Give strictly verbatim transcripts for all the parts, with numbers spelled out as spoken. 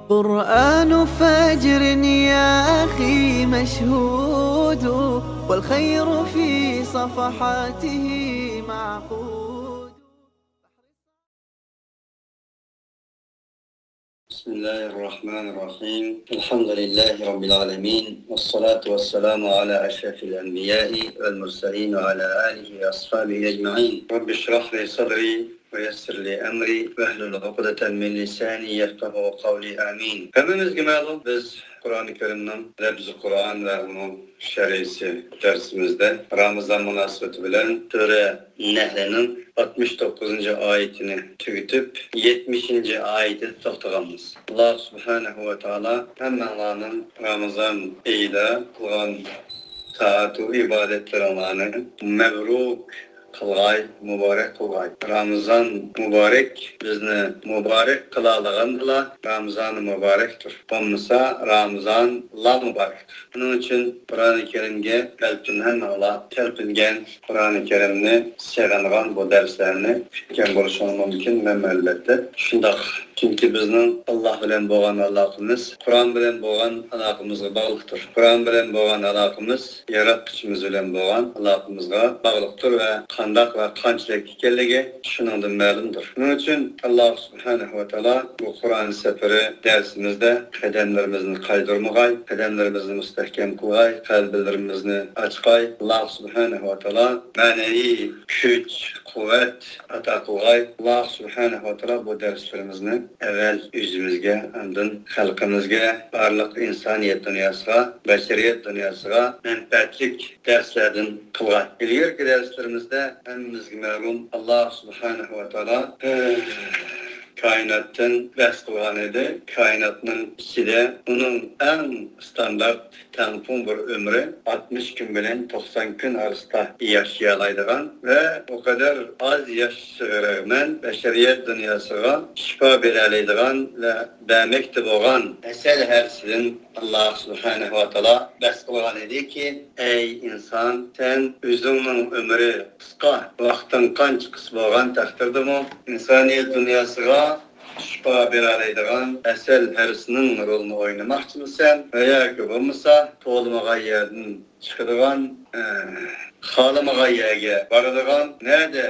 قرآن فجر يا أخي مشهود، والخير في صفحاته معقود. بسم الله الرحمن الرحيم. الحمد لله رب العالمين، والصلاة والسلام على أشرف الأنبياء والمرسلين وعلى آله وأصحابه أجمعين. رب اشرح لي صدري ويسر لي أمري واحلل عقدة من لساني يفقهوا قولي. آمين. ھەممىمىزگە مەلۇم، بىز قۇرئانى كەرىمنىڭ لەپزى قۇرئان ۋە ئۇنىڭ شەرھىسى دەرسىمىزدە رامىزان مۇناسىۋىتى بىلەن سۈرە نەھلنىڭ ئاتمىش توققۇزىنچى ئايىتىنى تۈگىتىپ، يەتمىشىنچى ئايىتىدە توختىغانمىز. ئاللا سۇبھانەھۇ ۋە تائالا ھەممەڭلارنىڭ رامىزان ئېيىدا قىلغان تائەتۇ ئىبادەتلىرىڭلارنى مەبرۇك قىلغاي، مۇبارەك قىلغاي. رامىزان مۇبارەك، بىزنى مۇبارەك قىلالىغاندىلا، رامىزانى مۇبارەكتۇر. بولمىسا، رامىزان لامۇبارەكتۇر. شۇنىڭ ئۈچۈن قۇرئانى كەرىمگە بەلكىم ھەممىڭلار تەلپۈنگەن، قۇرئانى كەرىمنى سېغىنغان، بۇ دەرسلەرنى كۈتكەن بولۇشىڭىز مۇمكىن. مەنمۇ ئەلۋەتتە شۇنداق. چۈنكى بىزنىڭ ئاللا بىلەن بولغان ئالاقىمىز قۇرئان بىلەن بولغان ئالاقىمىزغا باغلىقتۇر. قۇرئان بىلەن بولغان ئالاقىمىز ياراتقۇچىمىز بىلەن بولغان ئالاقىمىزغا باغلىقتۇر ۋە قانداق ۋە قانچىلىك ئىكەنلىكى شۇنىڭدىن مەلۇمدۇر. شۇنىڭ ئۈچۈن ئاللا سۇبھانەھۇ ۋە تائالا بۇ قۇرئان سەپىرى دەرسىمىزدە قەدەملىرىمىزنى قايدۇرمىغاي، قەدەملىرىمىزنى مۇستەھكەم قىلغاي، قەلبلىرىمىزنى ئاچقاي. ئاللا سۇبھانەھۇ ۋە تائالا مەنىۋى كۈچ، قۇۋۋەت ئاتا قىلغاي. ئاللا سۇبھانەھۇ ۋە تائالا بۇ دەرسلىرىمىزنى ئەۋۋەل ئۆزىمىزگە، ئاندىن خەلقىمىزگە، بارلىق ئىنسانىيەت دۇنياسىغا، بەشەرىيەت دۇنياسىغا مەنپەئەتلىك دەرسلەردىن قىلغاي. ئىلگىرىكى دەرسلىرىمىزدە ھەممىمىزگە مەلۇم، ئاللا سۇبھانەھۇ ۋە تائالا، ئە، كائىناتتىن بەھس قىلغان ئىدى. كائىناتنىڭ ئىچىدە ئۇنىڭ ئەڭ ئىستاندارت، تەڭپۇڭ بىر ئۆمرى ئاتمىش كۈن بىلەن توقسان كۈن ئارىسىدا ياشىيالايدىغان ۋە ئۇ قەدەر ئاز ياشىشىغا رەغمەن، بەشەرىيەت دۇنياسىغا شىپا بېرەلەيدىغان ۋە بەرمەكتە بولغان ئەسەل ھەرىسىدىن ئاللا سۇبھانەھۇ ۋە تائالا بەھس قىلغان ئىدىكى، ئەي ئىنسان، سەن ئۆزۈڭنىڭ ئۆمرى قىسقا، ۋاقتىڭ قانچە قىس بولغان تەقدىردىمۇ، ئىنسانىيەت دۇنياسىغا شىپا بېرەلەيدىغان ئەسەل ھەرىسىنىڭ رولىنى ئوينىماقچىمۇسەن؟ ۋە ياكى بولمىسا، توۋلىمىغان يەردىن چىقىدىغان، ئە، خالىمىغان يەرگە بارىدىغان، نەدە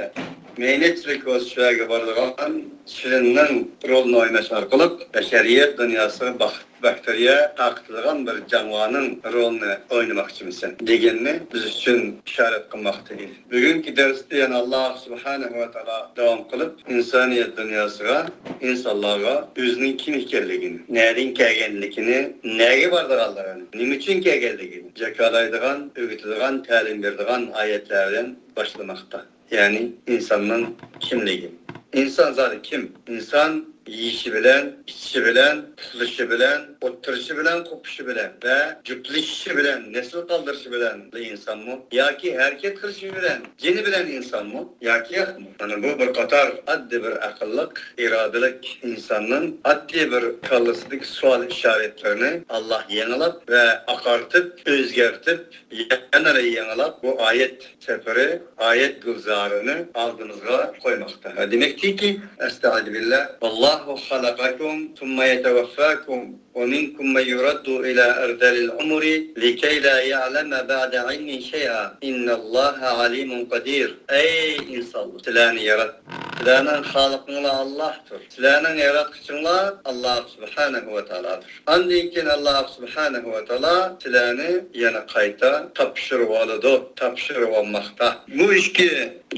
مەينەتچىلىك بولسا، شۇ يەرگە بارىدىغان شىرنىڭ رولىنى ئويناش ئارقىلىق بەشەرىيەت دۇنياسىغا بەخت، بەختىيارلىق تارقىتىدىغان بىر جاڭغارنىڭ رولىنى ئوينىماقچىمىسەن؟ دېگەننى بىز ئۈچۈن ئىشارەت قىلماقتا ئىدى. بۈگۈنكى دەرستە يەنە ئاللا سۇبھانەھۇ ۋە تائالا داۋام قىلىپ، ئىنسانىيەت دۇنياسىغا، ئىنسانلارغا ئۆزىنىڭ كىم ئىكەنلىكىنى، نەدىن كەلگەنلىكىنى، نەگە بارىدىغانلىقىنى، نېمە ئۈچۈن كەلگەنلىكىنى جاكارلايدىغان، ئۆگىتىدىغان، تەلىم بېرىدىغان ئايەتلەر بىلەن باشلىماقتا. يەنى ئىنساننىڭ كىملىكى. ئىنسان زادى كىم؟ ئىنسان يېيىشى بىلەن، ئىچىشى بىلەن، ئۇخلىشى بىلەن، ئولتۇرۇشى بىلەن، قوپۇشى بىلەن ۋە جۈپلىشىشى بىلەن، نەسىل قالدۇرۇشى بىلەن ئىنسانمۇ؟ ياكى ھەرىكەت قىلىشى بىلەن، جېنى بىلەن ئىنسانمۇ؟ ياكى ياقمۇ؟ مانا بۇ بىر قاتار ئاددىي بىر ئەقىللىق، ئىرادىلىك ئىنساننىڭ ئاددىي بىر كاللىسىدىكى سوئال ئىشارەتلىرىنى ئاللا يېڭىلاپ ۋە ئاقارتىپ، ئۆزگەرتىپ، يەنىلا يېڭىلاپ بۇ ئايەت سەپىرى، ئايەت گۈلزارىنى ئالدىمىزغا قويماقتا. دېمەكتىكى، ئەستەئىزۇبىللا، ۋاللاھۇ خەلەقەكۇم سۇممە يەتەۋەففاكۇم ۋە مىنكۇم مەن يۇرەددۇ ئىلە ئەرزەلىل ئۇمۇرى لىكەي لا يەئلەمە بەئدە ئىلمىن شەيئا، ئىننەللاھە ئەلىمۇن قەدىر. ئەي ئىنسانلار، سىلەرنى ياراتتى، سىلەرنىڭ خالىقىڭلار ئاللاھتۇر. سىلەرنىڭ ياراتقۇچىڭلار ئاللاھ سۇبھانەھۇ ۋە تائالادۇر. ئاندىن كېيىن ئاللاھ سۇبھانەھۇ ۋە تائالا سىلەرنى يەنە قايتا تاپشۇرۇۋالىدۇ، تاپشۇرۇۋالماقتا. بۇ ئىككى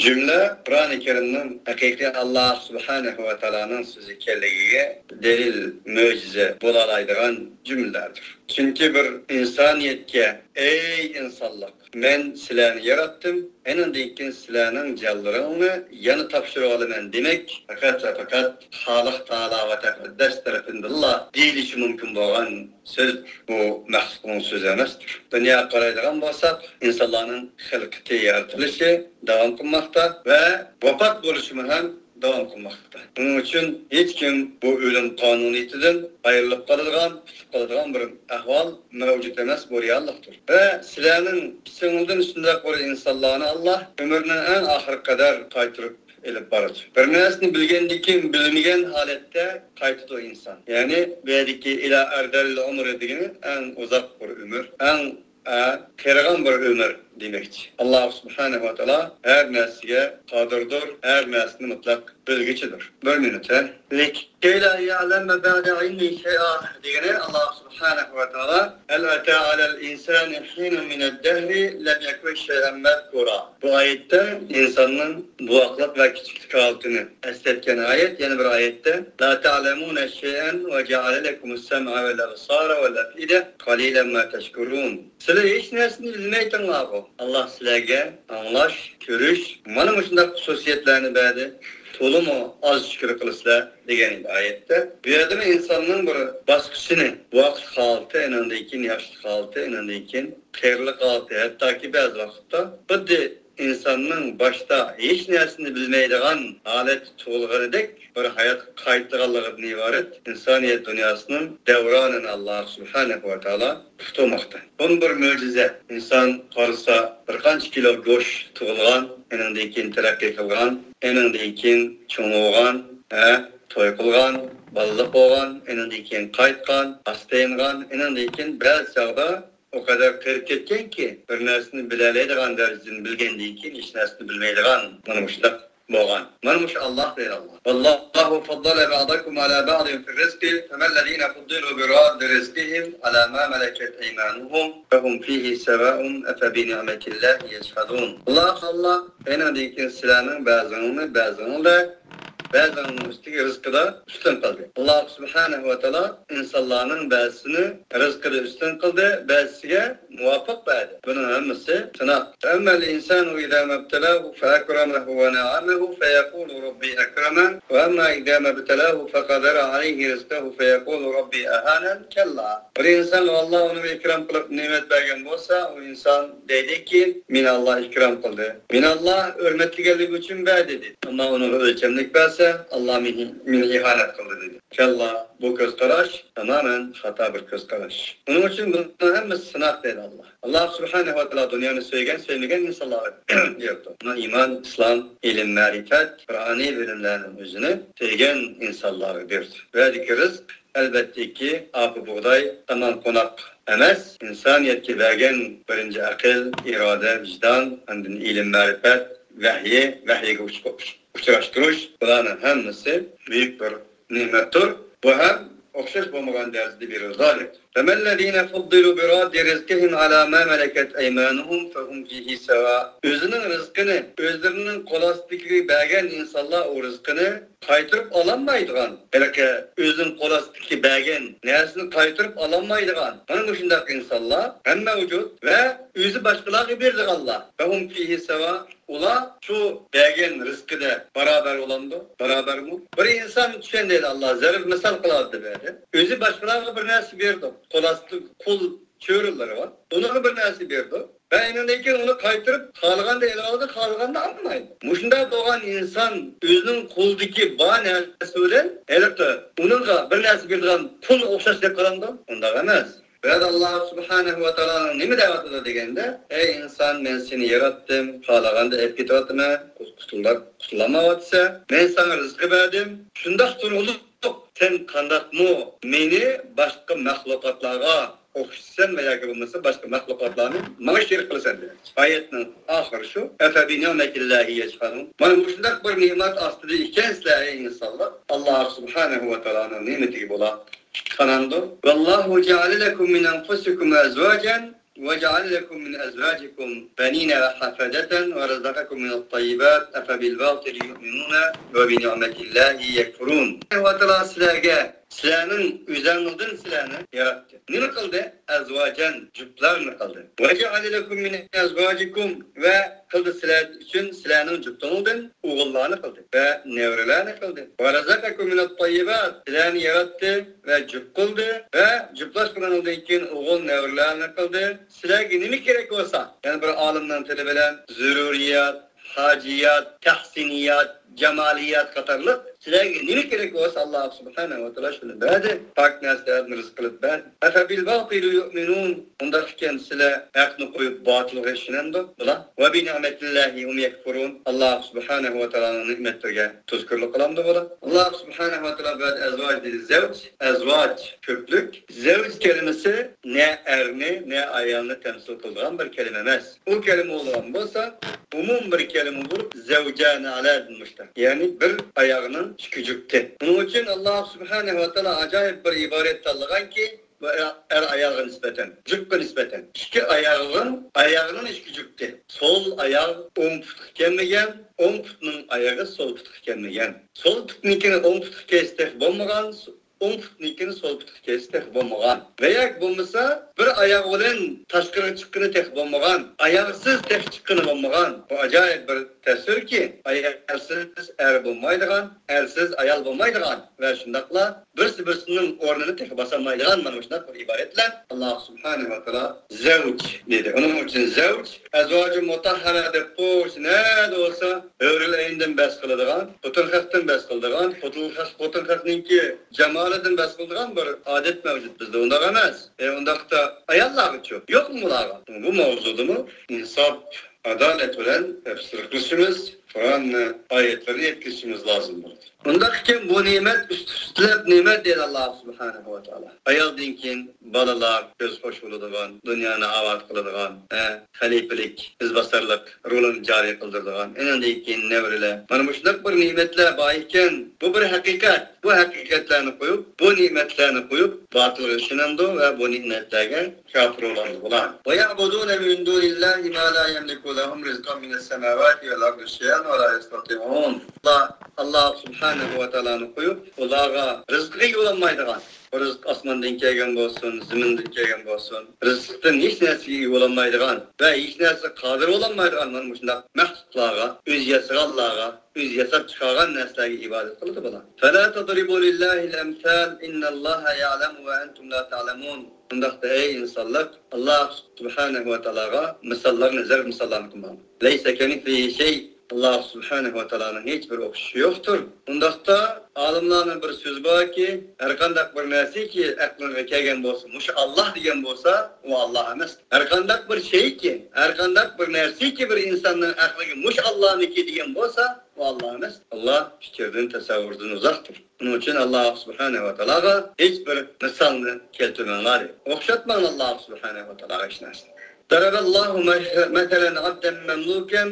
جۈملە قۇرئانى كەرىمنىڭ ھەقىقىي ئاللاھ سۇبھانەھۇ ۋە تائالانىڭ سۆزى ئىكەنلىكىگە دەلىل، مۆجىزە بولالايدىغان جۈملىلەردۇر. چۈنكى بىر ئىنسانىيەتكە، ئەي ئىنسانلار، مەن سىلەرنى ياراتتىم، ئېنىڭدىن كېيىن سىلەرنىڭ جانلىرىڭنى يەنە تاپشۇرۇۋالىمەن دېمەك، پەقەت ۋە پەقەت خالىق تائالا ۋە تەقەددەس تەرىپىندىنلا دېيىلىشى مۇمكىن بولغان سۆز، بۇ مەخلۇقنىڭ سۆزى ئەمەستۇر. دۇنياغا قارايدىغان بولساق، ئىنسانلارنىڭ خىلقىتى، يارىتىلىشى داۋام قىلماقتا ۋە ۋاپات بولۇشىمۇ ھەم داۋام قىلماقتا. بۇنىڭ ئۈچۈن ھېچكىم بۇ ئۆلۈم قانۇنىيىتىدىن ئايرىلىپ قالىدىغان، قۇتۇلۇپ قالىدىغان بىر ئەھۋال مەۋجۇت ئەمەس، بۇ رېئاللىقتۇر. ۋە سىلەرنىڭ ئىچىڭدىن شۇنداق بىر ئىنسانلارنى ئاللاھ ئۆمرىنىڭ ئەڭ ئاخىرىغا قەدەر قايتۇرۇپ ئېلىپ بارىدۇ. بىر نەرسىنى بىلگەندىن كېيىن بىلمىگەن ھالەتتە قايتىدۇ ئىنسان. يەنى بۇ يەردىكى ئىلا ئەردەلىل ئۆمرى دېگىنى ئەڭ ئۇزاق بىر ئۆمۈر، ئەڭ، ئە، قېرىغان بىر ئۆمۈر دېمەكچى. ئاللا سۇبھانەھۇ ۋە تائالا ھەر نەرسىگە قادىردۇر، ھەر نەرسىنى مۇتلەق بىلگۈچىدۇر. بىر مىنۇت، ھە. لىكەي لا يەئلەمە بەئدە ئىلمىھى شەيئا دېگىنى، ئاللا سۇبھانەھۇ ۋە تائالا، ھەل ئەتە ئەلەل ئىنسانى ھىنۇن مىنەد دەھرى لەم يەكۇن شەيئەن مەزكۇرا. بۇ ئايەتتە ئىنساننىڭ بوۋاقلىق ۋە كىچىكلىك ھالىتىنى ئەسلەتكەن ئايەت، يەنە بىر ئايەتتە، لا تەئلەمۇنە شەيئەن ۋە جەئەلە لەكۇمۇس سەمئە ۋەل ئەبسارە ۋەل ئەفئىدە قەلىلەن ما تەشكۇرۇن. سىلەر ھېچ نەرسىنى بىلمەيتىڭلارغۇ. ئاللا سىلەرگە ئاڭلاش، كۆرۈش، مانا مۇشۇنداق خۇسۇسىيەتلەرنى بەردى. تولىمۇ ئاز شۈكۈر قىلىسىلەر دېگەن ئىدى ئايەتتە. بۇ يەردىمۇ ئىنساننىڭ بىر باسقۇچىنى، بوۋاقلىق ھالىتى، ئېنىڭدىن كېيىن ياشلىق ھالىتى، ئېنىڭدىن كېيىن قېرىلىق ھالىتى، ھەتتاكى بەزى ۋاقىتتا خۇددى ئىنساننىڭ باشتا ھېچ نەرسىنى بىلمەيدىغان ھالەتتە تۇغۇلغىنىدەك بىر ھاياتقا قايتىدىغانلىقىدىن ئىبارەت ئىنسانىيەت دۇنياسىنىڭ دەۋرانىنى ئاللا سۇبھانەھۇ ۋە تائالا ئۇقتۇرماقتا. بۇمۇ بىر مۆجىزە. ئىنسان قارىسا، بىر قانچە كىلو گۆش تۇغۇلغان، ئېنىڭدىن كېيىن تەرەققىي قىلغان، ئېنىڭدىن كېيىن چوڭ بولغان، ھە، توي قىلغان، بالىلىق بولغان، ئېنىڭدىن كېيىن قايتقان، ئاستا يانغان، ئېنىڭدىن كېيىن بەزى چاغدا ئۇ قەدەر قېرىپ كەتكەنكى، بىر نەرسىنى بىلەلەيدىغان دەرىجىدىن بىلگەندىن كېيىن ھېچ نەرسىنى بىلمەيدىغان، مانا مۇشۇنداق بولغان. مانا مۇشۇ ئاللا دەيدۇ ئاللا. ۋاللاھۇ فەززەلە بەئزەكۇم ئەلا بەئزىن فىر رىزقى، فەمەللەزىنە فۇززىلۇ بىرەددى رىزقىھىم ئەلا ما مەلەكەت ئەيمانۇھۇم فەھۇم فىھى سەۋائۇن ئەفەبىنىئمەتىللاھى يەجھەدۇن. ئاللا، ئاللا، ئېنىڭدىن كېيىن سىلەرنىڭ بەزىڭلارنى بەزىڭلار بەزىڭلارنىڭ ئۈستىگە رىزقىدا ئۈستۈن قىلدى. ئاللا سۇبھانەھۇ ۋە تائالا ئىنسانلارنىڭ بەزىسىنى رىزقىدا ئۈستۈن قىلدى، بەزىسىگە مۇۋاپىق بەردى. بۇنىڭ ھەممىسى سىناق. فەئەممەل ئىنسانۇ ئىزا مەبتەلاھۇ فەئەكرەمەھۇ ۋە نەئەمەھۇ فەيەقۇلۇ رەببى ئەكرەمەن، ۋە ئەمما ئىزا مەبتەلاھۇ فەقەدەرە ئەلەيھى رىزقەھۇ فەيەقۇلۇ رەببى ئەھانەن. كەللا. بىر ئىنسانغا ئاللا ئۇنىڭغا ئىكرام قىلىپ نېمەت بەرگەن بولسا، ئۇ ئىنسان دەيدىكى، مېنى ئاللا ئىكرام قىلدى، مېنى ئاللا ھۆرمەتلىگەنلىكى ئۈچۈن بەردى دەيدۇ. ئەمما ئۇنىڭغا ئۆلچەملىك بەرسە، ئاللا مېنى، مېنى ئىھانەت قىلدى دەيدۇ. كەللا، بۇ كۆز قاراش تامامەن خاتا بىر كۆز قاراش. ئۇنىڭ ئۈچۈن بۇنىڭ ھەممىسى سىناق دەيدۇ ئاللا. ئاللا سۇبھانەھۇ ۋە تائالا دۇنيانى سۆيگەن، سۆيمىگەن ئىنسانلارغا بېرىپتۇ. بۇنىڭ ئىمان، ئىسلام، ئىلىم، مەرىپەت، قۇرئانىي بىلىملەرنىڭ ئۆزىنى سۆيگەن ئىنسانلارغا بېرىپتۇ. بۇ يەردىكى رىزىق، ئەلۋەتتىكى، ئاپا بۇغداي، سامان قوناق ئەمەس. ئىنسانىيەتكە بەرگەن بىرىنچى ئەقىل، ئىرادە، ۋىجدان، ئاندىن ئىلىم، مەرىپەت، ۋەھيى، ۋەھيىگە ئۇچ-، ئۇچراشتۇرۇش، بۇلارنىڭ ھەممىسى بۈيۈك بىر نېمەتتۇر. بۇ ھەم ئوخشاش بولمىغان دەرىجىدە بېرىلىدۇ. فەمەللەزىنە فۇززىلۇ بىرەددى رىزقىھىم ئەلا ما مەلەكەت ئەيمانۇھۇم فەھۇم فىھى سەۋا. ئۆزىنىڭ رىزقىنى ئۆزلىرىنىڭ قول ئاستىدىكىگە بەرگەن ئىنسانلار ئۇ رىزقىنى قايتۇرۇپ ئالالمايدىغان، ھېلىقى ئۆزىنىڭ قول ئاستىدىكى بەرگەن نەرسىنى قايتۇرۇپ ئالالمايدىغان، مانا مۇشۇنداق ئىنسانلار ھەم مەۋجۇت ۋە ئۆزى باشقىلارغا بېرىدىغانلار. فەھۇم فىھى سەۋا. ئۇلار شۇ بەرگەن رىزقىدە باراۋەر بولامدۇ؟ باراۋەرمۇ؟ بىر ئىنسان چۈشەن دەيدۇ ئاللا، زەرب مىسال قىلىۋاتىدۇ بۇ يەردە. ئۆزى باشقىلارغا بىر نەرسە بېرىدۇ. قول ئاستى قۇل چۆرىلىرى بار. ئۇلارغا بىر نەرسە بېرىدۇ. ۋە ئېنىڭدىن كېيىن ئۇنى قايتۇرۇپ، خالىغاندا ئېلىۋالىدۇ، خالىغاندا ئالمايدۇ. مۇشۇنداق بولغان ئىنسان ئۆزىنىڭ قولىدىكى بار نەرسە بىلەن ھېلىقى ئۇنىڭغا بىر نەرسە بېرىدىغان قۇلغا ئوخشاش دەپ قارامدۇ؟ ئۇنداق ئەمەس. بۇ يەردە ئاللا سۇبھانەھۇ ۋە تائالانىڭ نېمە دەۋاتىدۇ دېگەندە، ئەي ئىنسان، مەن سېنى ياراتتىم، خالىغاندا ئېلىپ كېتىۋاتىمەن، قۇتۇلار-، قۇتۇلالمايۋاتىسەن. مەن ساڭا رىزقى بەردىم. شۇنداق تۇرۇقلۇق سەن قانداقمۇ مېنى باشقا مەخلۇقاتلارغا ئوخشىتىسەن ۋە ياكى بولمىسا باشقا مەخلۇقاتلارنى ماڭا شېرىك قىلىسەن دېدى. ئايەتنىڭ ئاخىرى شۇ. ئەفەبىنىئمەتىللاھى يەجھەدۇن. مانا مۇشۇنداق بىر نېمەت ئاستىدا ئىكەنسىلەر، ئەي ئىنسانلار. ئاللا سۇبھانەھۇ ۋە تائالانىڭ نېمىتىگە بولا قانامدۇ. ۋاللاھۇ جەئەلە لەكۇم مىن ئەنفۇسىكۇم ئەزۋاجەن ۋەجەئەلە لەكۇم مىن ئەزۋاجىكۇم بەنىنە ۋە ھەفەدەتەن ۋە رەزەقەكۇم مىنەت تەييىبات ئەفەبىل باتىلى يۇئمىنۇنە ۋە بىنىئمەتىللاھى يەكفۇرۇن. ئاللا تائالا سىلەرگە، سىلەرنىڭ ئۆزەڭلىدىن سىلەرنى ياراتتى. نېمە قىلدى؟ ئەزۋاجەن، جۈپلەرنى قىلدى. ۋەجەئەلە لەكۇم مىن ئەزۋاجىكۇم، ۋە قىلدى سىلەر ئۈچۈن سىلەرنىڭ جۈپتىڭىزدىن ئوغۇللارنى قىلدى ۋە نەۋرىلەرنى قىلدى. ۋە رەزەقەكۇم مىنەت تەييىبات، سىلەرنى ياراتتى ۋە جۈپ قىلدى ۋە جۈپلاشقىنىڭدىن كېيىن ئوغۇل نەۋرىلەرنى قىلدى. سىلەرگە نېمە كېرەك بولسا، يەنى بىر ئالىمنىڭ تىلى بىلەن زۆرۈرىيات، ھاجىيات، تەھسىنىيات، جامالىيات قاتارلىق سىلەرگە نېمە كېرەك بولسا، ئاللا سۇبھانەھۇ ۋە تائالا شۇنى بەردى. پاك نەرسىلەردىن رىزىق قىلىپ بەردى. ئەفەبىل باتىلى يۇئمىنۇن. ئۇنداق ئىكەن، سىلەر ھەقنى قويۇپ باتىلغا ئىشىنەمدۇ بۇلار؟ ۋە بىنىئمەتىللاھى ھۇم يەكفۇرۇن. ئاللا سۇبھانەھۇ ۋە تائالانىڭ نېمەتلىرىگە تۇزكورلۇق قىلامدۇ بۇلار؟ ئاللا سۇبھانەھۇ ۋە تائالا بەردى ئەزۋاج دېدى، زەۋج. ئەزۋاج، كۆپلۈك. زەۋج كەلىمىسى نە ئەرنى، نە ئايالنى تەمسىل قىلىدىغان بىر كەلىمە ئەمەس. ئۇ كەلىمە بولغان بولسا، ئومۇم بىر كەلىمە بولۇپ، زەۋجانى ئەلەدىن مۇشتەق. يەنى بىر ئاياغنىڭ ئىككى جۈپتى. بۇنىڭ ئۈچۈن ئاللا سۇبھانەھۇ ۋە تائالا ئاجايىپ بىر ئىبارەت تاللىغانكى، بۇ ئەر، ئەر ئايالغا نىسبەتەن، جۈپكە نىسبەتەن. ئىككى ئاياغنىڭ، ئاياغنىڭ ئىككى جۈپتى. سول ئاياغ ئوڭ پۇتقا كەلمىگەن، ئوڭ پۇتنىڭ ئايىغى سول پۇتقا كەلمىگەن. سول پۇتنىڭكىنى ئوڭ پۇتقا كىيسە تېخى بولمىغان، ئوڭ پۇتنىڭكىنى سول پۇتقا كىيسە تېخى بولمىغان. ۋە ياكى بولمىسا، بىر ئاياغ بىلەن تاشقىرىغا چىققىنى تېخى بولمىغان، ئاياغسىز تېخى چىققىنى بولمىغان. بۇ ئاجايىپ بىر تەسۋىركى، ئاياغسىز ئەر بولمايدىغان، ئەرسىز ئايال بولمايدىغان ۋە شۇنداقلا بىرسى بىرسىنىڭ ئورنىنى تېخى باسالمايدىغان مانا مۇشۇنداق بىر ئىبارەت بىلەن ئاللا سۇبھانەھۇ ۋە تائالا زەۋج دېدى. ئۇنىڭ ئۈچۈن زەۋج، ئەزۋاجۇ مۇتەھھەرە دەپ قويۇش نەدە بولسا، ھۆرۈل ئەيندىن بەس قىلىدىغان، خوتۇن خەقتىن بەس قىلىدىغان، خوتۇن خەق، خوتۇن خەقنىڭكى جامالىدىن بەس قىلىدىغان بىر ئادەت مەۋجۇت بىزدە. ئۇنداق ئەمەس. ئە، ئۇنداقتا ئاياللارغىچۇ؟ يوقمۇ بۇلارغا؟ بۇ ماۋزۇدىمۇ ئىنساپ، ئادالەت بىلەن تەپسىر قىلىشىمىز، قۇرئان ئايەتلىرىنى يەتكۈزۈشىمىز لازىم بولىدۇ. ئۇنداق ئىكەن، بۇ نېمەت ئۈست-، ئۈستىلەپ نېمەت دەيدۇ ئاللا سۇبھانەھۇ ۋە تائالا. ئايالدىن كېيىن بالىلار، كۆز خۇش بولىدىغان، دۇنيانى ئاۋات قىلىدىغان، ھە، خەلىپىلىك، ئىزباسارلىق رولىنى جارى قىلدۇرىدىغان، ئېنىڭدىن كېيىن نەۋرىلەر. مانا مۇشۇنداق بىر نېمەتلەر بار ئىكەن، بۇ بىر ھەقىقەت. بۇ ھەقىقەتلەرنى قويۇپ، بۇ نېمەتلەرنى قويۇپ، باتىلغا ئىشىنىدۇ ۋە بۇ نېمەتلەرگە كاپىر بولىدۇ بۇلار. وَيَعْبُدُونَ مِن دُونِ اللَّهِ مَا لَا يَمْلِكُ لَهُمْ رِزْقًا مِنَ السَّمَاوَاتِ وَالْأَرْضِ شَيْئًا وَلَا يَسْتَطِيعُونَ. ئاللا، ئاللا سۇبھانەھۇ ۋە تائالانى قويۇپ، ئۇلارغا رىزقىغا ئىگە بولالمايدىغان، بۇ رىزىق ئاسماندىن كەلگەن بولسۇن، زېمىندىن كەلگەن بولسۇن، رىزىقتىن ھېچ نەرسىگە ئىگە بولالمايدىغان ۋە ھېچ نەرسىگە قادىر بولالمايدىغان مانا مۇشۇنداق مەخلۇقلارغا، ئۆزى ياسىغانلارغا، ئۆزى ياساپ چىقارغان نەرسىلەرگە ئىبادەت قىلىدۇ بۇلار. فَلَا تَضْرِبُوا لِلَّهِ الْأَمْثَالَ، إِنَّ اللَّهَ يَعْلَمُ وَأَنْتُمْ لَا تَعْلَمُونَ. ئۇنداقتا، ئەي ئىنسانلار، ئاللا سۇبھانەھۇ ۋە تائالاغا مىساللارنى، زەرب مىساللارنى قىلماڭلار. لەيسە كەمىسلىھى شەي. ئاللا سۇبھانەھۇ ۋە تائالانىڭ ھېچ بىر ئوخشىشى يوقتۇر. ئۇنداقتا، ئالىملارنىڭ بىر سۆزى باركى، ھەرقانداق بىر نەرسىكى ئەقلىڭگە كەلگەن بولسا، مۇشۇ ئاللا دېگەن بولسا، ئۇ ئاللا ئەمەس. ھەرقانداق بىر شەيكى، ھەرقانداق بىر نەرسىكى بىر ئىنساننىڭ ئەقلىگە مۇشۇ ئاللانىڭكى دېگەن بولسا، ئۇ ئاللا ئەمەس. ئاللا پىكىردىن، تەسەۋۋۇردىن ئۇزاقتۇر. شۇنىڭ ئۈچۈن ئاللا سۇبھانەھۇ ۋە تائالاغا ھېچ بىر مىسالنى كەلتۈرمەڭلار. ئوخشاتماڭلار ئاللا سۇبھانەھۇ ۋە تائالاغا ھېچ نەرسىنى. ضرب الله مثلا عبدا مملوكا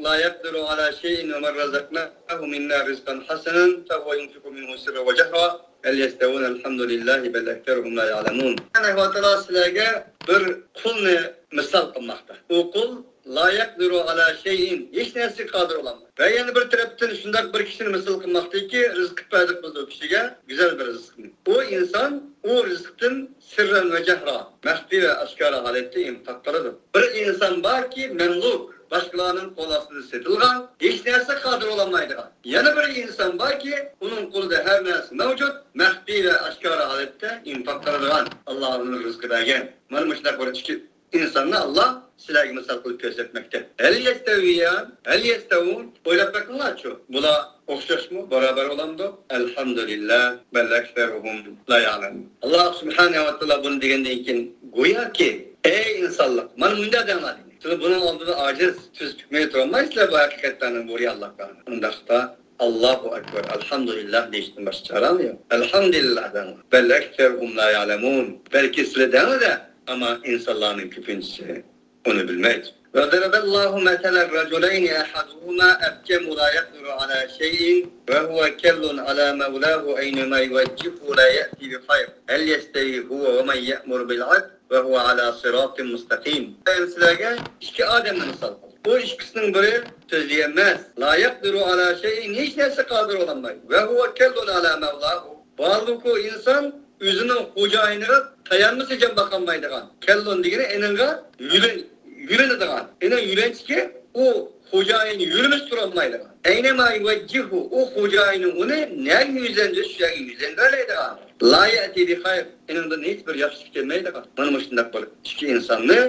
لا يقدر على شيء ومن رزقناه منا رزقا حسنا فهو ينفق منه سرا وجهرا هل يستوون الحمد لله بل أكثرهم لا يعلمون. سۇبھانەھۇ ۋە تائالا سىلەرگە بىر قۇلنى مىسال قىلماقتا. ئۇ قۇل لا يقدر على شيء، ھېچ نەرسىگە قادىر بولالمايدۇ. ۋە يەنە بىر تەرەپتىن شۇنداق بىر كىشىنى مىسال قىلماقتىكى، رىزىق قىلىپ بەردۇق بىز ئۇ كىشىگە گۈزەل بىر رىزىقنى. ئۇ ئىنسان ئۇ رىزىقتىن سىررەن ۋە جەھرا، مەخپىي ۋە ئاشكارا ھالەتتە ئىنفاق قىلىدۇ. بىر ئىنسان باركى، مەملۇك، باشقىلارنىڭ قول ئاستىدا سېتىلغان، ھېچ نەرسە قادىر بولالمايدىغان. يەنە بىر ئىنسان باركى، ئۇنىڭ قولىدا ھەر نەرسە مەۋجۇت، مەخپىي ۋە ئاشكارا ھالەتتە ئىنفاق قىلىدىغان. ئاللا ئۇنى رىزقى بەرگەن. مانا مۇشۇنداق بىر ئىككى ئىنساننى ئاللا سىلەرگە مىسال قىلىپ كۆرسەتمەكتە. ھەل يەستەۋىيان، ھەل يەستەۋۇن، ئويلاپ بېقىڭلارچۇ، بۇلار ئوخشاشمۇ، باراۋەر بولامدۇ؟ ئەلھەمدۇلىللا، بەل ئەكسەرۇھۇم لا يەئلەمۇن. ئاللا سۇبھانەھۇ ۋە تائالا بۇنى دېگەندىن كېيىن، گوياكى، ئەي ئىنسانلار، مانا مۇنداق دەڭلار دېدى. سىلەر بۇنىڭ ئالدىدا ئاجىز، تۈز پۈكمەي تۇرالمايسىلەر بۇ ھەقىقەتلەرنى، بۇ رېئاللىقلارنى. ئۇنداقتا ئاللاھۇ ئەكبەر، ئەلھەمدۇلىللا دېيىشتىن باشقا چارەڭلار يوق. ئەلھەمدۇلىللا دەڭلار. بەل ئەكسەرۇھۇم لا يەئلەمۇن. بەلكى سىلەر دەڭلار-دە، ئەمما ئىنسانلارنىڭ كۆپىنچىسى ئۇنى بىلمەيدۇ. وضرب الله مثلا رجلين أحدهما أبكم لا يقدر على شيء وهو كل على مولاه أينما يوجهه لا يأتي بخير هل يستوي هو ومن يأمر بالعدل وهو على صراط مستقيم. مەن سىلەرگە ئىككى ئادەمنى مىسال قىلدىم. بۇ ئىككىسىنىڭ بىرى سۆزلىيەلمەس. لا يقدر على شيء، ھېچ نەرسە قادىر بولالمايدۇ. وهو كل على مولاه. ھالبۇكى ئۇ ئىنسان ئۆزىنىڭ خوجايىنىغا تايانمىسا جان باقالمايدىغان. كەللۇن دېگىنى ئېنىڭغا يۆلىن-، يۆلىنىدىغان. ئېنىڭ يۆلەنچۈكى ئۇ خوجايىنى يۆلىمىسە تۇرالمايدىغان. ئەينەما يۇۋەججىھۇ، ئۇ خوجايىنى ئۇنى نەگە يۈزلەندۈرسە شۇ يەرگە يۈزلەندۈرەلەيدىغان. لا يەتى بىخەير، ئېنىڭدىن ھېچ بىر ياخشىلىق كەلمەيدىغان. مانا مۇشۇنداق بىر ئىككى ئىنساننى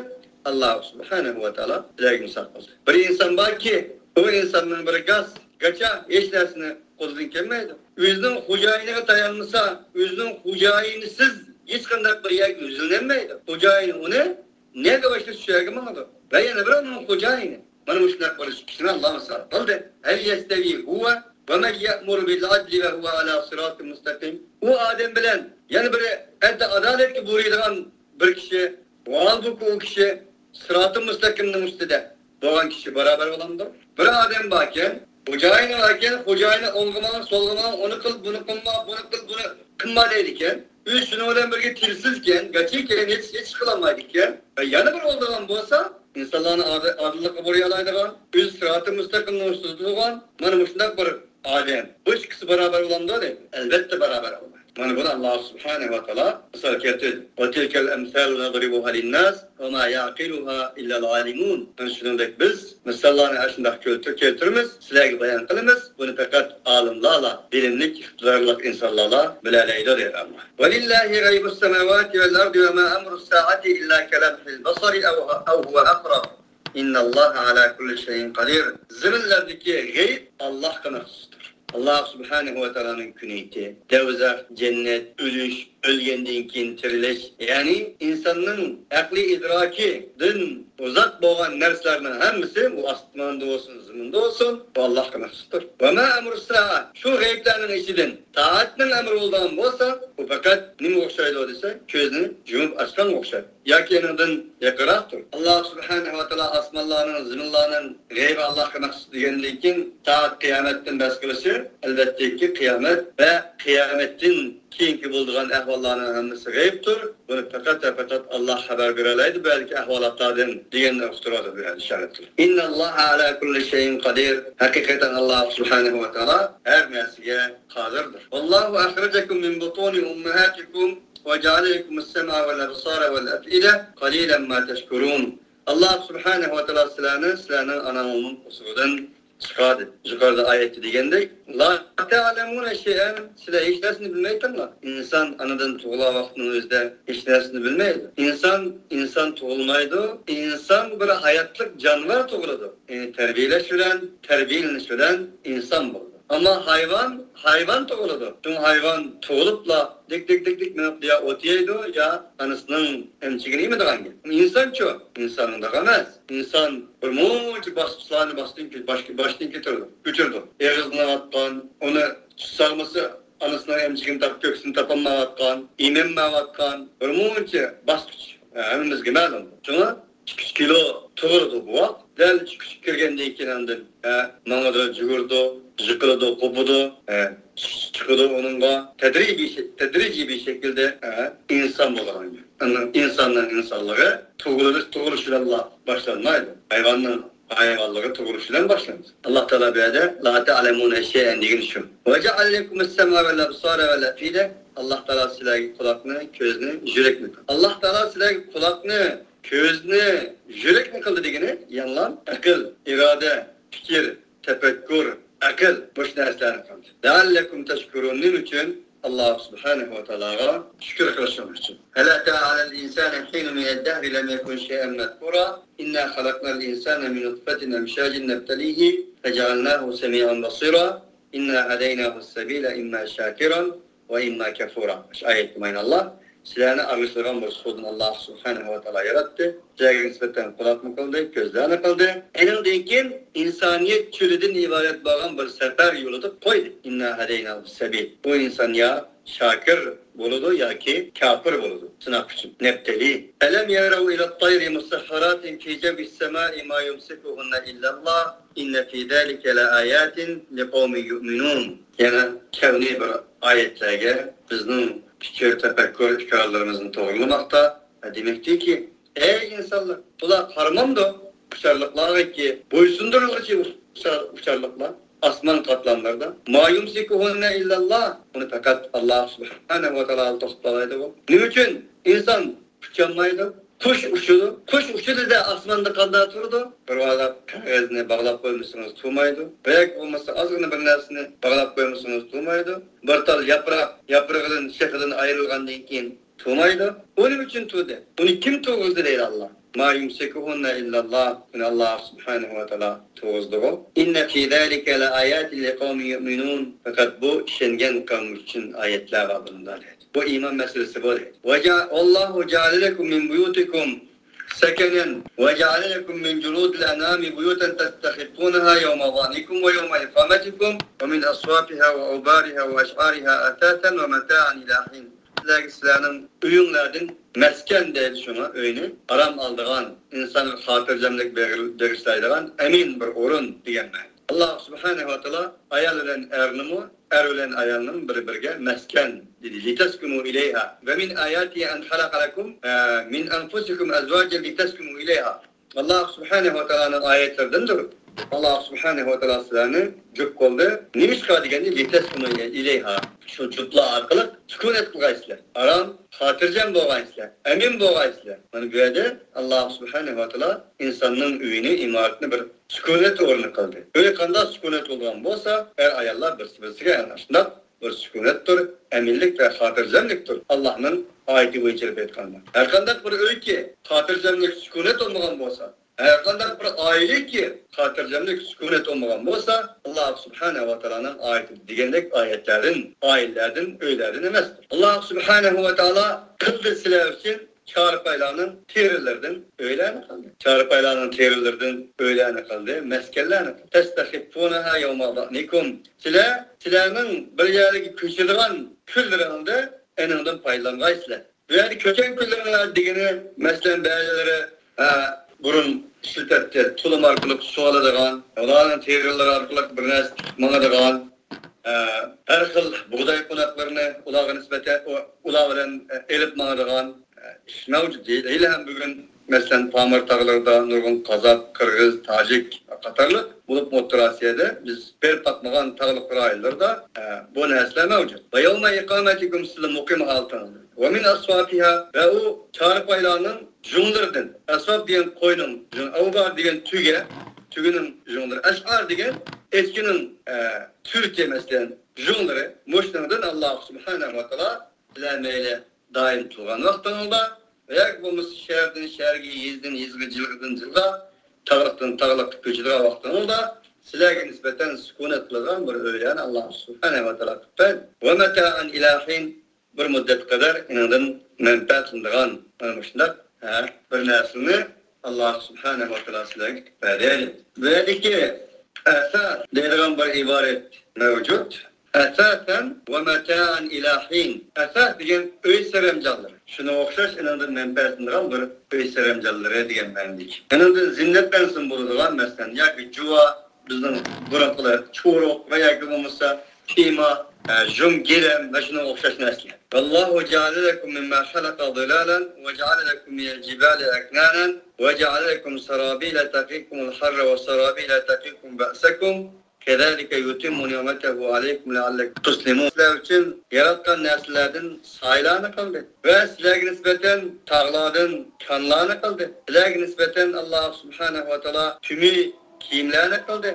ئاللا سۇبھانەھۇ ۋە تائالا سىلەرگە مىسال قىلدى. بىر ئىنسان باركى، ئۇ ئىنساننىڭ بىرى گاس، گاچا، ھېچ نەرسىنى قولىدىن كەلمەيدۇ. ئۆزىنىڭ خوجايىنىغا تايانمىسا، ئۆزىنىڭ خوجايىنىسىز ھېچقانداق بىر يەرگە يۈزلىنەلمەيدۇ. خوجايىنى ئۇنى نەگە باشلىسا، شۇ يەرگە ماڭىدۇ. ۋە يەنە بىر ئۇنىڭ خوجايىنى. مانا مۇشۇنداق بولۇش كىشىنى ئاللا مىسال قىلدى. هل يستوي هو ومن يأمر بالعدل وهو على صراط مستقيم. ئۇ ئادەم بىلەن يەنە بىر ئەدىل-ئادالەتكە بۇيرۇيدىغان بىر كىشى، ۋاھالبۇكى، ئۇ كىشى سىراتى مۇستەقىمنىڭ ئۈستىدە بولغان كىشى باراۋەر بولامدۇ؟ بىر ئادەم باركەن، خوجايىنى باركەن، خوجايىنى ئوڭغا ماڭ، سولغا ماڭ، ئۇنى قىل، بۇنى قىلما، بۇنى قىل، بۇنى قىلما دەيدىكەن. ئۆزى شۇنىڭ بىلەن بىرگە تىلسىزكەن، گاچىكەن، ھېچ، ھېچ قىلالمايدىكەن. ۋە يەنە بىر بولىدىغان بولسا، ئىنسانلارنى ئادىل-، ئادىللىققا بۇيرۇيالايدىغان، ئۆزى سىراتى مۇستەقىمنىڭ ئۈستىدە تۇرغان، مانا مۇشۇنداق بىر ئادەم. بۇ ئىككىسى باراۋەر بولامدۇ دەيدۇ. ئەلۋەتتە باراۋەر بولمايدۇ. مانا بۇنى ئاللا سۇبھانەھۇ ۋە تائالا مىسال كەلتۈردى. وتلك الأمثال نضربها للناس وما يعقلها إلا العالمون. مانا شۇنىڭدەك بىز مىساللارنى ئاشۇنداق كەلتۈر-، كەلتۈرىمىز، سىلەرگە بايان قىلىمىز. بۇنى پەقەت ئالىملارلا، بىلىملىك، ئىقتىدارلىق ئىنسانلارلا بىلەلەيدۇ، دەيدۇ ئاللا. ولله غيب السماوات والأرض وما أمر الساعة إلا كلمح البصر أو، أو هو أقرب. إن الله على كل شيء قدير. زېمىنلەردىكى غەيب ئاللاھقا مەخسۇستۇر. ئاللا سۇبھانەھۇ ۋە تائالانىڭ كۈنى، دوزاخ، جەننەت، ئۆلۈش، ئۆلگەندىن كېيىن تىرىلىش، يەنى ئىنساننىڭ ئەقلىي ئىدراكىدىن ئۇزاق بولغان نەرسىلەرنىڭ ھەممىسى، ئۇ ئاسماندا بولسۇن، زېمىندا بولسۇن، بۇ ئاللاھقا مەخسۇستۇر. وما أمر الساعة، شۇ غەيبلەرنىڭ ئىچىدىن سائەتنىڭ ئەمرى بولىدىغان بولسا، ئۇ پەقەت نېمىگە ئوخشايدۇ دېسە، كۆزنى يۇمۇپ ئاچقانغا ئوخشايدۇ. ياكى ئۇنىڭدىن يېقىنراقتۇر. ئاللا سۇبھانەھۇ ۋە تائالا ئاسمانلارنىڭ، زېمىنلارنىڭ غەيبى ئاللاھقا مەخسۇس دېگەندىن كېيىن، سائەت قىيامەتتىن بەھس قىلىشى، ئەلۋەتتىكى، قىيامەت ۋە قىيامەتتىن كېيىنكى بولىدىغان ئەھۋاللارنىڭ ھەممىسى غەيبتۇر. بۇنى پەقەت ۋە پەقەت ئاللا خەۋەر بېرەلەيدۇ بۇ يەردىكى ئەھۋالاتلاردىن دېگەننى ئۇقتۇرىدۇ بۇ يەردە ئىشارەت قىلىپ. إن الله على كل شيء قدير. ھەقىقەتەن ئاللا سۇبھانەھۇ ۋە تائالا ھەر نەرسىگە قادىردۇر. والله أخرجكم من بطون أمهاتكم وجعل لكم السمع والأبصار والأفئدة قليلا ما تشكرون. ئاللا سۇبھانەھۇ ۋە تائالا سىلەرنى سىلەرنىڭ ئاناڭلارنىڭ قورسىقىدىن چىقاردى. يۇقىرىدا ئايەتتە دېگەندەك، لا تەلەمۇنە شەيئەن، سىلەر ھېچ نەرسىنى بىلمەيتىڭلار. ئىنسان ئانىدىن تۇغۇلغان ۋاقىتنىڭ ئۆزىدە ھېچ نەرسىنى بىلمەيدۇ. ئىنسان، ئىنسان تۇغۇلمايدۇ. ئىنسان بىر ھاياتلىق جانىۋار تۇغۇلىدۇ. يەنى تەربىيەلەش بىلەن، تەربىيەلىنىش بىلەن ئىنسان بولىدۇ. ئەمما ھايۋان، ھايۋان تۇغۇلىدۇ. چۈنكى ھايۋان تۇغۇلۇپلا دىك، دىك، دىك، دىك مېڭىپ يا ئوت يەيدۇ، يا ئانىسىنىڭ ئەمچىكىنى يەيدىغان گەپ. ئىنسانچۇ؟ ئىنسان ئۇنداق ئەمەس. ئىنسان بىر مۇنچە باسقۇچلارنى باستىن، باش-، باشتىن كۆتۈرىدۇ، كۆچۈرىدۇ. ئېغىزلىنىۋاتقان، ئۇنى تۇتساقمىسا، ئانىسىنىڭ ئەمچىكىنى تاپ-، كۆكسىنى تاپالمايۋاتقان، ئېمەلمەيۋاتقان بىر مۇنچە باسقۇچ، ھە، ھەممىمىزگە مەلۇم. شۇڭا ئىككى ئۈچ كىلو تۇغۇلىدۇ بوۋاق. دەل ئىككى ئۈچ كىرگەندىن كېيىن ئاندىن، ھە، ماڭىدۇ، يۈگۈرىدۇ، جىقىلىدۇ، قوپىدۇ، ھە، چىقىدۇ ئۇنىڭغا. تەدرىجىي شە-، تەدرىجىي بىر شەكىلدە، ھە، ئىنسان بولىدىغان گەپ. ئىنساننىڭ ئىنسانلىقى تۇغۇلۇش، تۇغۇلۇش بىلەنلا باشلانمايدۇ. ھايۋاننىڭ ھايۋانلىقى تۇغۇلۇش بىلەن باشلىنىدۇ. ئاللا تائالا بۇ يەردە لا تەلەمۇنە شەيئەن دېگىنى شۇ. ۋەجەئەلە لەكۇمۇس سەمئە ۋەل ئەبسارە ۋەل ئەفئىدە. ئاللا تائالا سىلەرگە قۇلاقنى، كۆزنى، يۈرەكنى قىلدى. ئاللا تائالا سىلەرگە قۇلاقنى، كۆزنى، يۈرەكنى قىلدى دېگىنى يەنىلا ئەقىل، ئىرادە، پىكىر، تەپەككۇر، ئەقىل، مۇشۇ نەرسىلەرنى قىلدى. لەئەللەكۇم تەشكۇرۇن. نېمە ئۈچۈن؟ ئاللا سۇبھانەھۇ ۋە تائالاغا شۈكۈر قىلىشىڭ ئۈچۈن. ھەل ئەتە ئەلەل ئىنسانى ھىينۇن مىنەد دەھرى لەم يەكۇن شەيئەن مەزكۇرا. ئىننا خەلەقنەل ئىنسانە مىن نۇتفەتىن ئەمشاجىن نەبتەلىھى فەجەئەلناھۇ سەمىئەن بەسىرا. ئىننا ھەدەيناھۇس سەبىلە ئىمما شاكىرەن ۋە ئىمما كەفۇرا. شۇ ئايەتتە مانا ئاللا سىلەرنى ئاغرىشىدىغان بىر سۇدىن ئاللا سۇبھانەھۇ ۋە تائالا ياراتتى. سىلەرگە نىسبەتەن قۇلاقنى قىلدى، كۆزلەرنى قىلدى. ئېنىڭدىن كېيىن ئىنسانىيەت چۆلىدىن ئىبارەت بولغان بىر سەپەر يولىدا قويدى. ئىننا ھەدەيناھۇس سەبىل. بۇ ئىنسان يا شاكىر بولىدۇ ياكى كاپىر بولىدۇ. سىناق ئۈچۈن. نەبتەلى. ئەلەم يەرەۋ ئىلەت تەيرى مۇسەخخەراتىن فى جەۋۋىس سەمائى ما يۇمسىكۇھۇننە ئىللەللاھ. ئىننە فى زالىكە لەئاياتىن لىقەۋمىن يۇئمىنۇن. يەنە كەۋنىي بىر ئايەتلەرگە بىزنىڭ پىكىر، تەپەككۇر، ئىقرارلىرىمىزنى توغرىلىماقتا. دېمەكتىكى، ئەي ئىنسانلار، بۇلار قارىمامدۇ؟ ئۇچارلىقلارغىكى بويسۇندۇرۇلغۇچى ئۇچار-، ئۇچارلىقلار ئاسمان قاتلاملىرىدا. ما يۇمسىكۇھۇننە ئىللەللاھ. بۇنى پەقەت ئاللا سۇبھانەھۇ ۋە تائالا توختىتالايدۇ. نېمە ئۈچۈن؟ ئىنسان ئۇچالمايدۇ. قۇش ئۇچىدۇ. قۇش ئۇچىدۇ-دە، ئاسماندا قانداق تۇرىدۇ؟ بىر ۋاراق قەغەزنى باغلاپ قويمىسىڭىز تۇرمايدۇ. بەك بولمىسا ئازغىنا بىر نەرسىنى باغلاپ قويمىسىڭىز تۇرمايدۇ. بىر تال ياپراق ياپرىقىدىن، شېخىدىن ئايرىلغاندىن كېيىن تۇرمايدۇ. ئۇ نېمە ئۈچۈن تۇردى؟ ئۇنى كىم تۇرغۇزدى دەيدۇ ئاللا. ما يمسكهن إلا الله. بۇنى ئاللاھ سۇبھانەھۇ ۋە تائالا تۇرغۇزدىغۇ. إن في ذلك لآيات لقوم يؤمنون. پەقەت بۇ ئىشەنگەن قەۋم ئۈچۈن ئايەتلەر بار بۇنىڭدا دەيدۇ. بۇ ئىمان مەسىلىسى بۇ دەيدۇ. وجع-، والله جعل لكم من بيوتكم سكنا وجعل لكم من جلود الأنعام بيوتا تستخفونها يوم ظعنكم ويوم إقامتكم ومن أصوافها وأوبارها وأشعارها أثاثا ومتاعا إلى حين. سىلەرگە سىلەرنىڭ ئۆيۈڭلاردىن مەسكەن دەيدۇ شۇڭا، ئۆينى ئارام ئالىدىغان، ئىنسانغا خاتىرجەملىك بېغىر-، بېغىشلايدىغان ئەمىن بىر ئورۇن دېگەن مەنە. ئاللاھ سۇبھانەھۇ ۋە تائالا ئايال بىلەن ئەرنىمۇ، ئەر بىلەن ئايالنىمۇ بىر-بىرىگە مەسكەن دېدى. لتسكنوا إليها. ومن آياته أن خلق لكم، ئە، من أنفسكم أزواجا لتسكنوا إليها. ئاللاھ سۇبھانەھۇ ۋە تائالانىڭ ئايەتلىرىدىندۇر. ئاللاھ سۇبھانەھۇ ۋە تائالا سىلەرنى جۈپ قىلدى. نېمىشقا دېگەندە، لتسكنوا إليها. شۇ جۈپلار ئارقىلىق سۈكۈنەت قىلغايسىلەر. ئارام، خاتىرجەم بولغايسىلەر. ئەمىن بولغايسىلەر. مانا بۇ يەردە ئاللاھ سۇبھانەھۇ ۋە تائالا ئىنساننىڭ ئۆيىنى، ئىمارىتىنى بىر سۈكۈنەت ئورنى قىلدى. ئۆي قانداق سۈكۈنەت بولىدىغان بولسا، ئەر-ئاياللار بىرسى-بىرسىگە ئەنە شۇنداق بىر سۈكۈنەتتۇر، ئەمىنلىك ۋە خاتىرجەملىكتۇر. ئاللاھنىڭ ئايىتى بويىچە ئېيتقاندا، ھەرقانداق بىر ئۆيكى خاتىرجەملىك، سۈكۈنەت بولمىغان بولسا، ھەرقانداق بىر ئائىلىكى خاتىرجەملىك، سۈكۈنەت بولمىغان بولسا، ئاللاھ سۇبھانەھۇ ۋە تائالانىڭ ئايىتى دېگەندەك ئايەتلەردىن، ئائىلىلەردىن، ئۆيلەردىن ئەمەستۇر. ئاللاھ سۇبھانەھۇ ۋە تائالا قىلدى سىلەر ئۈچۈن چارپايلارنىڭ تېرىلىرىدىن ئۆيلەرنى قىلدى. چارپايلارنىڭ تېرىلىرىدىن ئۆيلەرنى قىلدى، مەسكەنلەرنى قىلدى. تستخفونها يوم ظعنكم. سىلەر، سىلەرنىڭ بىر يەرگە كۆچىدىغان كۈنلىرىڭدە ئېنىڭدىن پايدىلانغايسىلەر. بۇ يەردە كۆچەن كۈنلىرىڭلار دېگىنى، مەسىلەن، بەزىلىرى، ھە، بۇرۇن ئىشلىتەتتى، تۇلۇم ئارقىلىق سۇ ئالىدىغان، ئۇلارنىڭ تېرىلىرى ئارقىلىق بىر نەرسە تىكىپ ماڭىدىغان، ھە، ھەر خىل بۇغداي قوناقلىرىنى ئۇلارغا نىسبەتەن، ئۇ-، ئۇلار بىلەن، ئە، ئېلىپ ماڭىدىغان، ئە، ئىش مەۋجۇت. ھېلىھەم بۈگۈن، مەسىلەن، پامىر تاغلىرىدا نۇرغۇن قازاق، قىرغىز، تاجىك قاتارلىق، بولۇپمۇ ئوتتۇرا ئاسىيادا بىز بېرىپ باقمىغان تاغلىق رايونلاردا، ئە، بۇ نەرسىلەر مەۋجۇت. ۋە يەۋمە ئىقامەتىكۇم، سىلەر مۇقىم ھالىتىڭىزدا. ۋە مىن ئەسۋافىھا، ۋە ئۇ چارپايلارنىڭ جۇڭلىرىدىن. ئەسۋاپ دېگەن قوينىڭ جۇڭى، ئەۋبار دېگەن تۆگە، تۆگىنىڭ جۇڭلىرى. ئەشئار دېگەن ئەچكىنىڭ، ئە، سۈرىتى، مەسىلەن، جۇڭلىرى. مۇشۇنىڭدىن ئاللاھ سۇبھانەھۇ ۋە تائالا سىلەر مەيلى دائىم تۇرغان ۋاقتىڭىزدا ۋە ياكى بولمىسا شەھەردىن شەھەرگە، يېزىدىن يېزىغا، جىلغىدىن جىلغا، تاغلىقتىن تاغلىققا كۆچىدىغان ۋاقتىڭىزدا سىلەرگە نىسبەتەن سۈكۈنەت قىلىدىغان بىر ئۆيلەرنى ئاللاھ سۇبھانەھۇ ۋە تائالا قىلىپ بەردى. ۋە مەتائەن ئىلە ھىن، بىر مۇددەت قەدەر ئېنىڭدىن مەنپەئەتلىنىدىغان مانا مۇشۇنداق، ھە، بىر نەرسىنى ئاللاھ سۇبھانەھۇ ۋە تائالا سىلەرگە قىلىپ بەردى. بۇ يەردىكى ئەسەس دەيدىغان بىر ئىبارەت مەۋجۇت. ئەسەسەن ۋە مەتائەن ئىلە ھىن. ئەسەس دېگەن ئۆي سەرەمجانلىرى. شۇنىڭغا ئوخشاش ئېنىڭدىن مەنپەئەتلىنىدىغان بىر ئۆي سەرەمجانلىرى دېگەن مەنىدىكى. ئېنىڭدىن زىننەتلەنسۇن بولىدىغان، مەسىلەن، ياكى جۇۋا، بىزنىڭ بۇرۇنقىلار چورۇق ۋە ياكى بولمىسا پىما، ئە، ژۇڭ، گىلەم ۋە شۇنىڭغا ئوخشاش نەرسىلەر. والله جعل لكم مما خلق ظلالا وجعل لكم من الجبال أكنانا وجعل لكم سرابيل تقيكم الحر وسرابيل تقيكم بأسكم كذلك يتم نعمته عليكم لعلكم تسلمون. سىلەر ئۈچۈن ياراتقان نەرسىلەردىن سايىلارنى قىلدى ۋە سىلەرگە نىسبەتەن تاغلاردىن كانلارنى قىلدى. سىلەرگە نىسبەتەن ئاللاھ سۇبھانەھۇ ۋە تائالا تۈمى كىيىملەرنى قىلدى،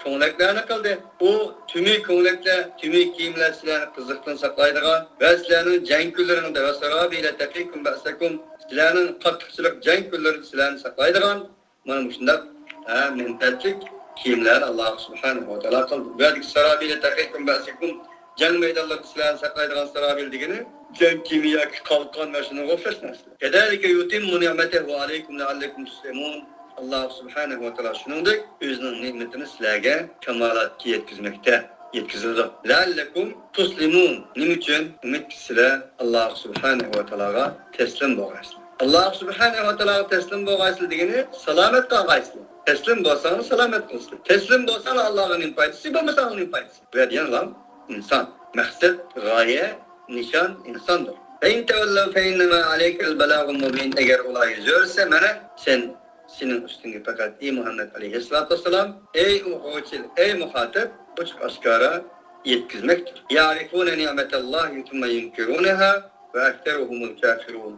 كۆڭلەكلەرنى قىلدى. ئۇ تۈمى كۆڭلەكلەر، تۈمى كىيىملەر سىلەرنى قىزىقتىن ساقلايدىغان ۋە سىلەرنىڭ جەڭ كۈنلىرىڭدە ۋە سەرابىلە تەقىكۇم بەسەكۇم، سىلەرنىڭ قاتتىقچىلىق جەڭ كۈنلىرىدە سىلەرنى ساقلايدىغان مانا مۇشۇنداق، ھە، مەنپەئەتلىك كىيىملەرنى ئاللاھ سۇبھانەھۇ ۋە تائالا قىلدى. بۇ يەردىكى سەرابىلە تەقىكۇم بەسەكۇم، جەڭ مەيدانلىرىدا سىلەرنى ساقلايدىغان سەرابىل دېگىنى جەڭ كىيىمى ياكى قالقان ۋە شۇنىڭغا ئوخشاش نەرسىلەر. كەزالىكە يۇتىممۇ نىئمەتەھۇ ئەلەيكۇم لەئەللەكۇم تۇسلىمۇن. ئاللاھ سۇبھانەھۇ ۋە تائالا شۇنىڭدەك ئۆزىنىڭ نېمىتىنى سىلەرگە كامالاتقا يەتكۈزمەكتە، يەتكۈزىدۇ. لەئەللەكۇم تۇسلىمۇن. نېمە ئۈچۈن؟ ئۈمىدكى سىلەر ئاللاھ سۇبھانەھۇ ۋە تائالاغا تەسلىم بولغايسىلەر. ئاللاھ سۇبھانەھۇ ۋە تائالاغا تەسلىم بولغايسىلەر دېگىنى سالامەت قالغايسىلەر. تەسلىم بولساڭلار سالامەت قالىسىلەر. تەسلىم بولساڭلار ئاللاھقا نېمە پايدىسى، بولمىساڭلار نېمە پايدىسى؟ بۇ يەردە يەنىلا ئىنسان. مەقسەت، غايە، نىشان ئىنساندۇر. فَإِن تَوَلَّوْا فَإِنَّمَا عَلَيْكَ الْبَلَاغُ الْمُبِينُ. ئەگەر ئۇلار يۈز ئۆرۈسە، مانا، سەن، سېنىڭ ئۈستۈڭگە پەقەت، ئەي مۇھەممەد ئەلەيھىسسالاتۇ ۋەسسالام، ئەي ئوقۇغۇچى، ئەي مۇخاتىب، ئوچۇق ئاشكارا يەتكۈزمەكتۇر. يَعْرِفُونَ نِعْمَتَ اللَّهِ ثُمَّ يُنْكِرُونَهَا وَأَكْثَرُهُمُ الْكَافِرُونَ.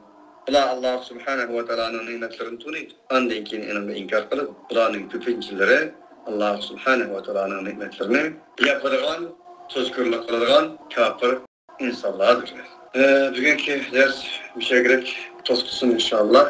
ئۇلار ئاللاھ سۇبھانەھۇ ۋە تائالانىڭ نېمەتلىرىنى تونۇيدۇ، ئاندىن كېيىن ئېنىڭدىن ئىنكار قىلىدۇ. ئۇلارنىڭ كۆپىنچىلىرى ئاللاھ سۇبھانەھۇ ۋە تائالانىڭ نېمەتلىرىنى ياپىدىغان، تۇزكورلۇق قىلىدىغان كاپىر ئىنسانلاردۇر. ئە، بۈگۈنكى دەرس مۇشۇ يەرگىدەك توختىسۇن، ئىنشائاللاھ.